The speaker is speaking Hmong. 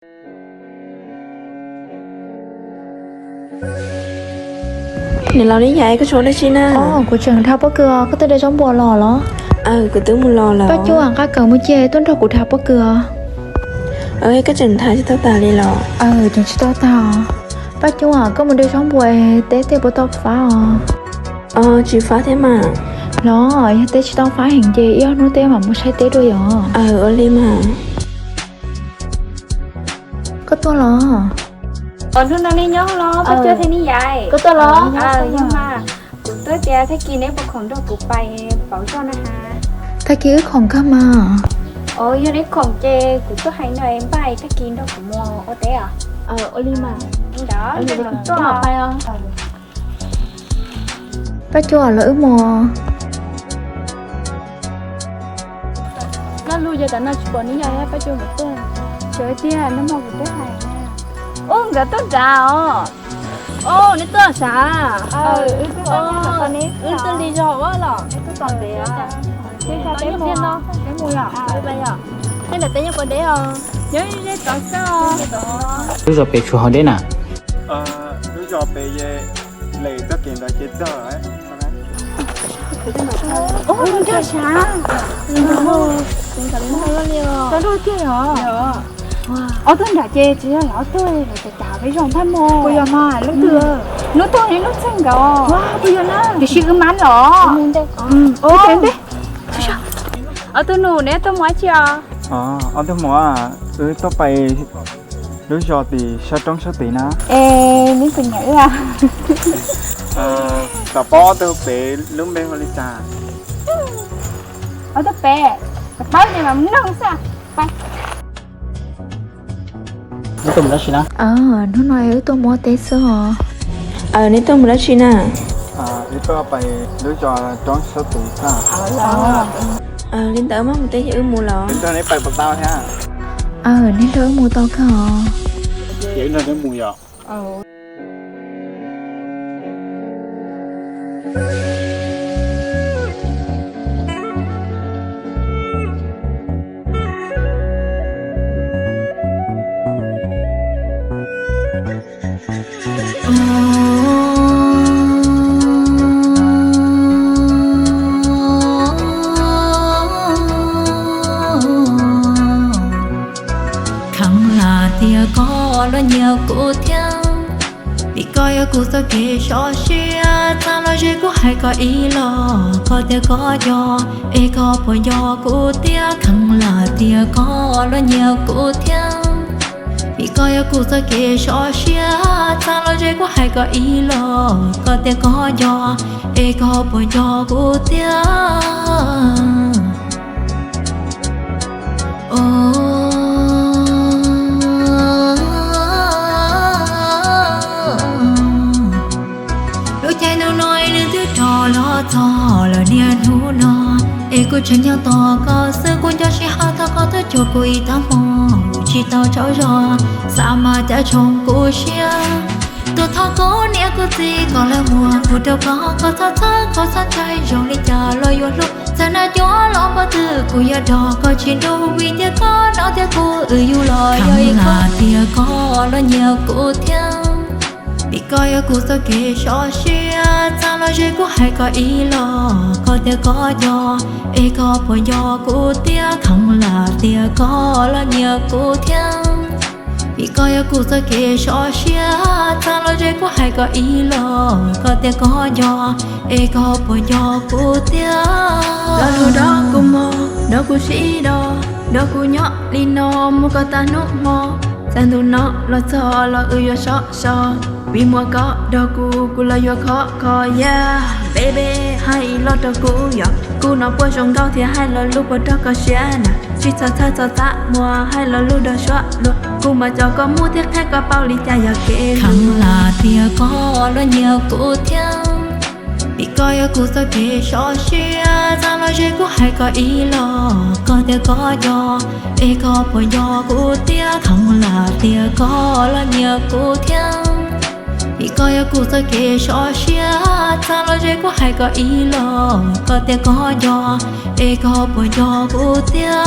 Niam laus Lis Yais, koj tseem ua dab tsi na? Kuv tseem dhau pob kws os, koj tuaj de zaub npua los los? Kuv twb mus los lawm. Paj Cuab, nqa kawm mus ces tuaj nrog kuv dhau pob kws os. Koj tseem dhau tsis tau tas li los? Tseem tsis tau tas. Paj Cuab, koj mus de zaub npua teb tej puas tau fab os? Tsis fab thiab mas. Los yog teb tsis tau fab heev ces ib ob hnub teb mam mus saib teb dua yom. Ua li mas. Koj tuaj los? Hnub no nej nyob los Paj Cuab thiab Lis Yais? Koj tuaj los? Yog mas, kuv tuaj tias tag kis neb puas khoom nrog kuv pais pauv zog na ha. Tag kis wb khoom kawg mas. Yog neb khoom ces kuv tuaj hais no npaj tag kis nrog kuv mus ua teb os. Ua li mas. Tuaj pais os. Paj Cuab, los wb mus. Laj lug ces tam no tsis pom Lis Yais, Paj Cuab mus tuaj. Sawv tiag, nag hmo kuv twb hais. Ub, nkawd tuaj nrad os. Os, neb tuaj sav? Wb tuaj lig zog ua los. Tej nram teb nyob puas deb os? Nyob ze tod xwb. Lub zos pem tshuav hauv deb na. Lub zos pem ye, lem txoj kev ntawd ces txog. Ub, nrog sav. Tau tiag os. Ob tug nram ces tsis yog ob tug, cas cas peb zoo thab mog. Puas yog mas lub twg? Lub twg li lub txheej nkaus. Puas yog na? Tiam sis wb mam los. Ntej. Ob tug nus, neb tuaj mus dab tsi os? Ob tug mus, wb tuaj pais lub zos tim sab roob sab tid na. Es neb puas nyiam wb? Xav paub ob tug pem lub npe hu li cas? Ob tug pem, xav paub ces mam mus nug xwb. Neb tuaj mus dab tsi na? Hnub no wb tuaj mus ua teb xwb os. Neb tuaj mus dab tsi na? Wb tuaj pais lub zos roob sab tid xwb. Li ntawd mas mus teb ces wb mus los? Neb nrog wb mus tau kawg os. Ces wb nrog neb mus yom. Kheev lam tias koj los nyiam kuv thiab, vim koj yog kuv txoj kev sov siab. Txaj los ze kuv hais koj ib los, koj tias koj nco, es koj puas nco kuv tiag? Kheev lam tias koj los nyiam kuv thiab, vim koj yog kuv txoj kev sov siab. Txaj los ze kuv hais koj ib los, koj tias koj nco, es koj puas nco kuv tiag? Lub caij ntuj no ib leeg twb rov los txog lawm niaj hnub no, es kuv tseem nyob tos koj xwb. Kuv nco sij hawm thaum koj tuaj cuag kuv ib tag hmo, tsis tau tsaug zog, xav mas cas tshoov kuv siab. Tuaj thov kuv niam kuv txiv kom lawv muab kuv rau koj, koj txhob txhawj, koj txhob ntshai, zoo li cas los yuav hlub. Txawm nag cua los npog twg kuv yuav nrog koj tsis ntug, vim tias koj hnov tias kuv wb yug los yog ib qho. Tias koj los nyiam kuv thiab, vim koj yog kuv txoj kev sov siab. Txaj los ze kuv hais koj ib los, koj tias koj nco, es koj puas nco kuv tiag? Kheev lam tias koj los nyiam kuv thiab, vim koj yog kuv txoj kev sov siab. Txaj los ze kuv hais koj ib los, koj tias koj nco, es koj puas nco kuv tiag? Lo lus nrog kuv mog, nrog kuv sib do, nrog kuv nyob li no mus kom tag hnub hmo. Txaj ntuj no los txog los wb yuav sov so, vim muaj koj nrog kuv, kuv los yuav khov kho, yeah. Baby, hais los rau kuv yom, kuv no puas zoo nkauj thiab hais lo lus puas raug koj siab na? Tsis txhob txhawj txhob txaj muag, hais lo lus nrog suab luag, kuv mam coj koj mus thiab qhia koj paub li cas yog kev. Kheev lam tias koj los nyiam kuv thiab, vim koj yog kuv txoj kev sov siab. Txaj los ze kuv hais koj ib los, koj tias koj nco, es koj puas nco kuv tiag? Kheev lam tias koj los nyiam kuv thiab, vim koj yog kuv txoj kev sov siab. Txaj los ze kuv hais koj ib los, koj tias koj nco, es koj puas nco kuv tiag?